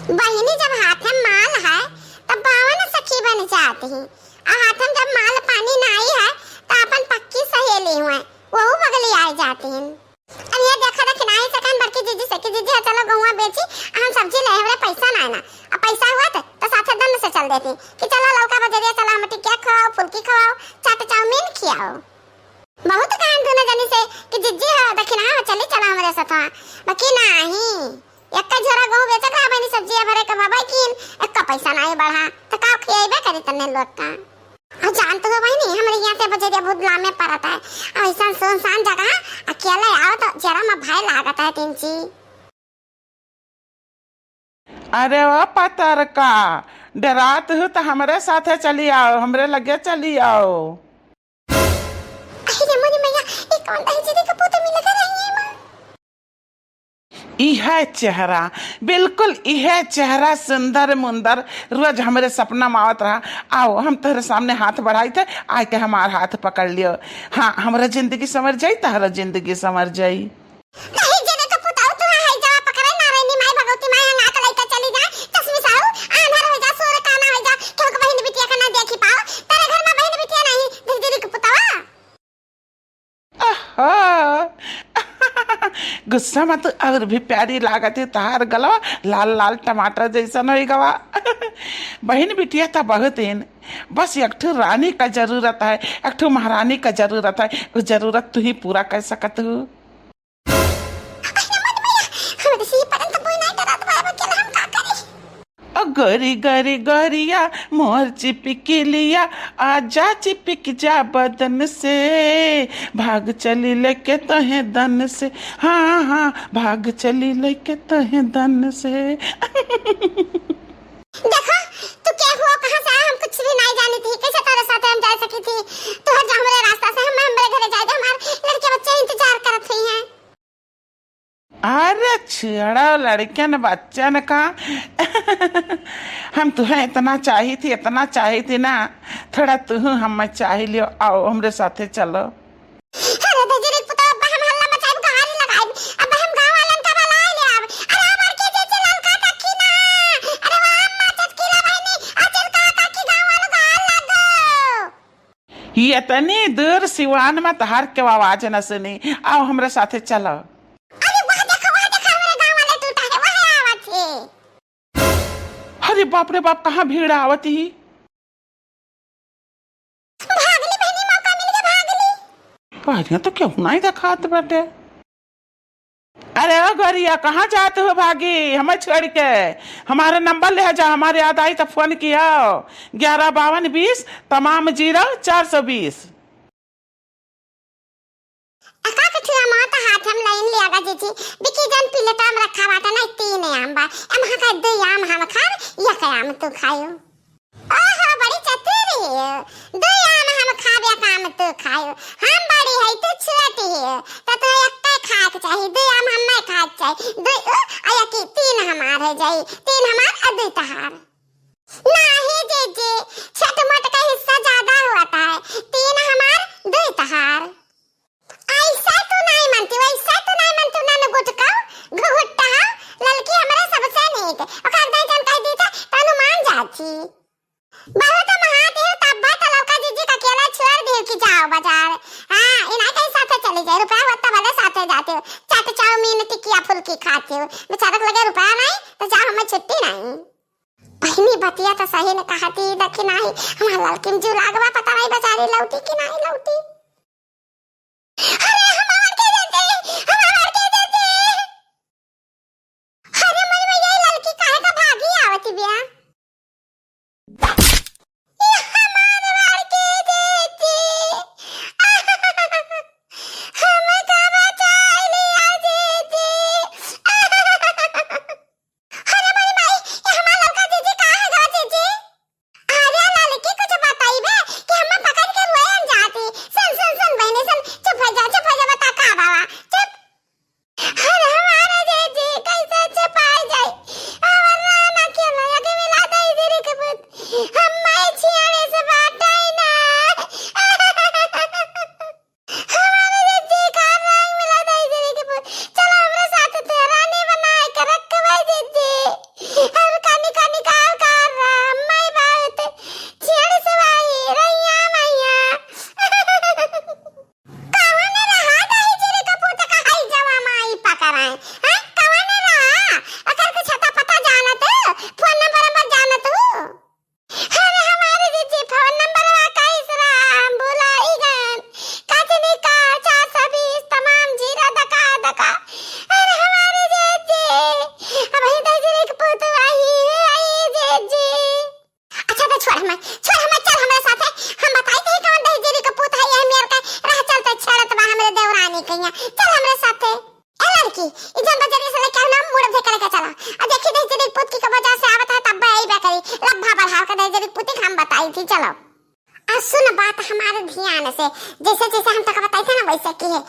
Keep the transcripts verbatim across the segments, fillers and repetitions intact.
बहिनी, जब हाथे माल है, तब बावन सखी बन जाती हैं, और हाथे जब माल पानी नाई है, तो अपन पक्की सहेली हुए, वहू बगली आए जाती हैं। अब ये देखा था कि नाई से कहन बड़की जीजी से कि जीजी, चलो गहुआ बेची, हम सब्जी ले, हमरे पैसा ना है ना, अब पैसा हुआ तो, तो साथे दन से चल देती कि चलो लौका बजरिया चला, हम टिकिया खवाओ, फुल्की खवाओ, चाट चाउमीन खियाओ। बहुत कहन दुनो जनी से कि जिज्जी हो, दखिनहा हो, चली चला हमरे सथवा। बाकी नाही, एक्का झोरा गहूँ बेचत रहा बहिनी, सब्जिया भरे कमाबे कीन, एक्का पैसा नाही बढ़ा, त का खियाइबे करी तन्ने लोग का। और जानत हो बहिनी, हमरे यहाँ से बजरिया बहुत लामे परत है, और ऐसा सुनसान जगह, अकेले आओ तो जरा में भय लागत है तीन ची। अरे ओ पतरका, डरात हो त हमरे साथे चली आओ, हमरे लगे चली आओ। अरे मोरी मैया, ई कौन दही जरी के पूत मिल के रही है माँ? इहे चेहरा, बिल्कुल इहे चेहरा, सुंदर मुंदर, रोज हमरे सपना में आवत रहा। आओ, हम तोहरे सामने हाथ बढ़ाई थे, आके हमार हाथ पकड़ लियो। हाँ, हमरा जिंदगी संवर जाई, तहरा जिंदगी संवर जाई। दही जरे के पुताऊ, तू है जावा पकड़े नारायणी माई, भगवती माई, हंगा के लइका चली जाए, चश्मी साहू, आंधर हो जा, सूर काना हो जा, केहू के बहिन बिटिया के ना देखी पाओ, तेरे घर में बहिन बिटिया नहीं, दही जरे के पुतावा। आहा, गुस्सा में तो और भी प्यारी लागत है तहार गलवा, लाल लाल टमाटर जैसन होई गवा। बहिन बिटिया तो बहुत इन, बस एक ठो रानी का जरूरत है, एक ठो महारानी का जरूरत है, वो जरूरत तू ही पूरा कर सकत हो। अरे मत भैया, हम तो सी परन तो कोई नहीं डरत बा, अब अकेला हम का करी? ओ गोरी गोरी गोरिया, मोर चिपकिलिया, आजा चिपक जा बदन से, भाग चली लेके तोहे दन से, हाँ हाँ, भाग चली लेके तोहे दन से। देखो, तू के हुआ, कहाँ से आया, हम कुछ भी नहीं जानी थी, कैसे तेरे साथ हम जा सकी थी? तू हट जा हमरे रास्ता से, हम हमरे घरे जाए, हमारे लड़के बच्चे इंतजार करत हुई हैं। अरे छेड़ा लड़कन बच्चन का। हम तुहे इतना चाही थी, इतना चाही थी ना, थोड़ा तुहू हमें चाही लियो, आओ हमरे साथे चलो। अरे दजरी पुता, अब हम हल्ला मचाइब, कहानी लगाइब, अब हम गाँव वालन का बुलाए ले आब। अरे हमार के जे जे ललका काकी ना, अरे वाह अम्मा चटकीला बहिनी, आ चटका काकी गाँव वालों का हाल लागो। ये तनी दूर सिवान में तहार के आवाज न सुनी, आओ हमरे साथे चलो। अरे वह देखो, वह देखो, हमरे गाँव वाले टूटा है, वह आवत है। अरे बाप रे बाप, कहाँ भीड़ आवत ही। भागली बहिनी, मौका मिल के भागली। बढ़िया तो केहू नहीं देखात बाटे। अरे ओ गोरिया, कहाँ जात हो भागी हमें छोड़ के? हमारे नंबर ले जा, हमारे याद आई तो फोन किया, ग्यारह बावन बीस तमाम जीरो चार सौ बीस। अका के ठुआ माँ तो हाथ हम लाइन लिया गा जीजी, बिकी जन प्लेटा में रखा बाटा ना, तीन आम बा, हम हाँ खाए दो आम हम खाब, एक आम तू खायो। ओहो, बड़ी चतुर हियो। दुई आम हम खाबे, एक आम तू खायो। हम बड़ी है, तू छोटी हियो। त तू एक्के खाए के चाही, दुई आम हमें खाए के चाही। दुई उ, आ यकी तीन हमार हो जाई। तीन हमार आ दुई तहार। नाही जीजी, छठ मठ का हिस्सा ज्यादा होता है। तीन हमार, दुई तहार। ऐसा तू नहीं मानती, वैसा तू नहीं मानती, नन गुटका, घुघुट्टा, ललकी हमरे सबसे नीक। ओकर दाई जन कह दी त तनु मान जाती। बहुत महात है, तब बात ललका जीजी का अकेला छोड़ दियो कि जाओ बाजार। हाँ, इनाई कहीं साथे चली जाए, रुपया होता भले साथे जाते हो, चाट चाउमीन टिकिया फुल्की खाते हो, बेचारा के लगे रुपया नहीं, तो जा हमें छुट्टी नहीं। बहिनी बतिया तो सही न कहती, देखी नहीं, हमार ललकिन जू लागवा, पता नहीं बेचारी लौटी कि नहीं लौटी। अरे हमार के देते, हमार के देते। अरे मोरी मैया, ई ललकी काहे का भागी आवत बिया? ई हमार मार के देते। हम का बचाई लिया देते। अरे मोरी माई, ई हमार ललका जीजी कहाँ है गवा जीजी? अरे ललकी, कुछ बताइबे कि हमें पकड़ के रोएन जाती। सुन, सुन, सुन बहिनी, सुन, चुप हो जा, चुप हो जा, चलो। आ सुन बात हमारे ध्यान से, जैसे जैसे हम तोका बताई थे ना वैसे किहे।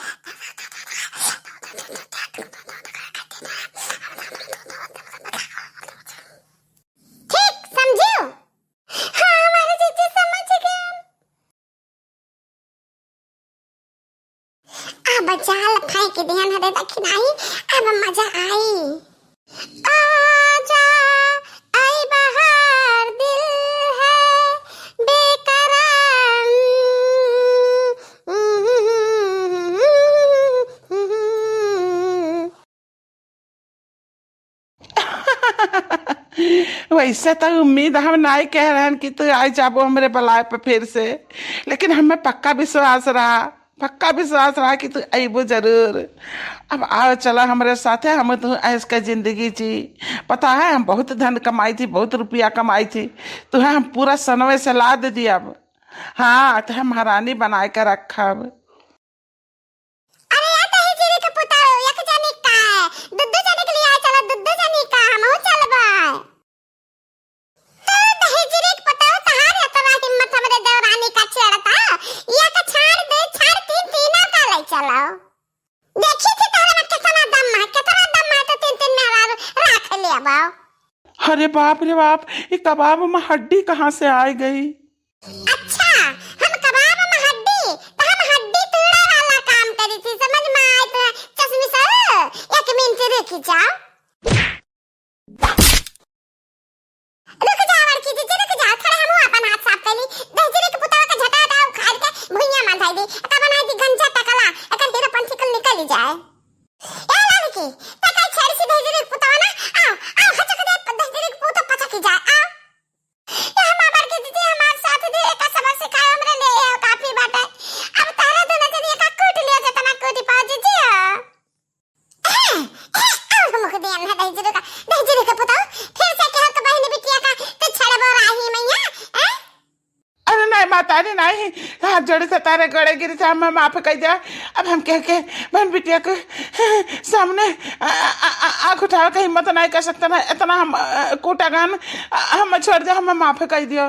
ठीक समझियो? हाँ हमारे जीजी समझ गए। अब जाल फेंक दिहन हरे दखिनाही, अब मजा आई। आजा, आई बहार दिल है बेकरार। वैसे तो उम्मीद हम नाई कह रहन कि तू आई जाबो हमरे बलाए पे फिर से, लेकिन हमें पक्का विश्वास रहा, पक्का विश्वास रहा कि तू अइबो जरूर। अब आओ चला हमरे साथे, हम तू ऐश के जिंदगी जी। पता है हम बहुत धन कमाई थी, बहुत रुपया कमाई थी, तुहे हम पूरा सनवे से लाद दियब। हाँ, तुहे महारानी बनाए के रखब। अरे या दहेजरी के पुताऊ, एक जनी का है, दुद्दू जनी के लिए आए चला, दुद्दू जनी का, हमहू चलबे। तो दहेजरी के पुताऊ, तहार एतना हिम्मत हमरे देवरानी का छेड़ता, या के छाड़ दे, छाड़ तीन, तीनों का ले चलो। देखी थी तोहरे में कितना दम है, कितना दम है, तो तीन, तीन मेहरारू राख लेबो। अरे बाप रे बाप, ये कबाब में हड्डी कहाँ से आ गई? अच्छा, हम कबाब में हड्डी, तो हम हड्डी तोड़े वाला काम करी थी, समझ में आए तो चश्मी सर, एक मिनट रुकी जाओ। रुक जाओ बड़की जीजी, रुक जाओ, थोड़ा हमहू अपन हाथ साफ कर ली। दहिजरी के पुतवा के झटा हटा उखाड़ के भुइयां में धई दी, एका बनाई दी गंजा टकला, एकर हीरो पंथी कुल निकल जाए। ए लड़की, ते काहे छेड़ी सी दहिजरी के पुतवा ना? आओ, आओ, हचक दे दहिजरी के पुतवा पचक जाए, आओ। ए हमार बड़की दीदी, हमार साथ दे, एका सबक सिखाए, हमरे ले आओ, काफी बाटे। अब तारा दोनों जनी एका कूट लियो, जितना कूटी पाओ, जीजी हो। ए, ए, आओ, मुख दिया ना, दहिजरी का, दहिजरी के पुताऊ, फिर से केहू के बहिन बिटिया का, ते छेड़बो राही मैया, ए? अरे नहीं माता, अरे नहीं, हाथ जोड़े से तारे गोड़े गिरी से हमें माफ कर दिया। अब हम केहू के बहन बिटिया के सामने आ, आ, आ, आँख उठावे के हिम्मत नहीं कर सकते ना, इतना हम, आ, कूटागान, आ, हम छोड़ दे, हमें माफ कर दियो।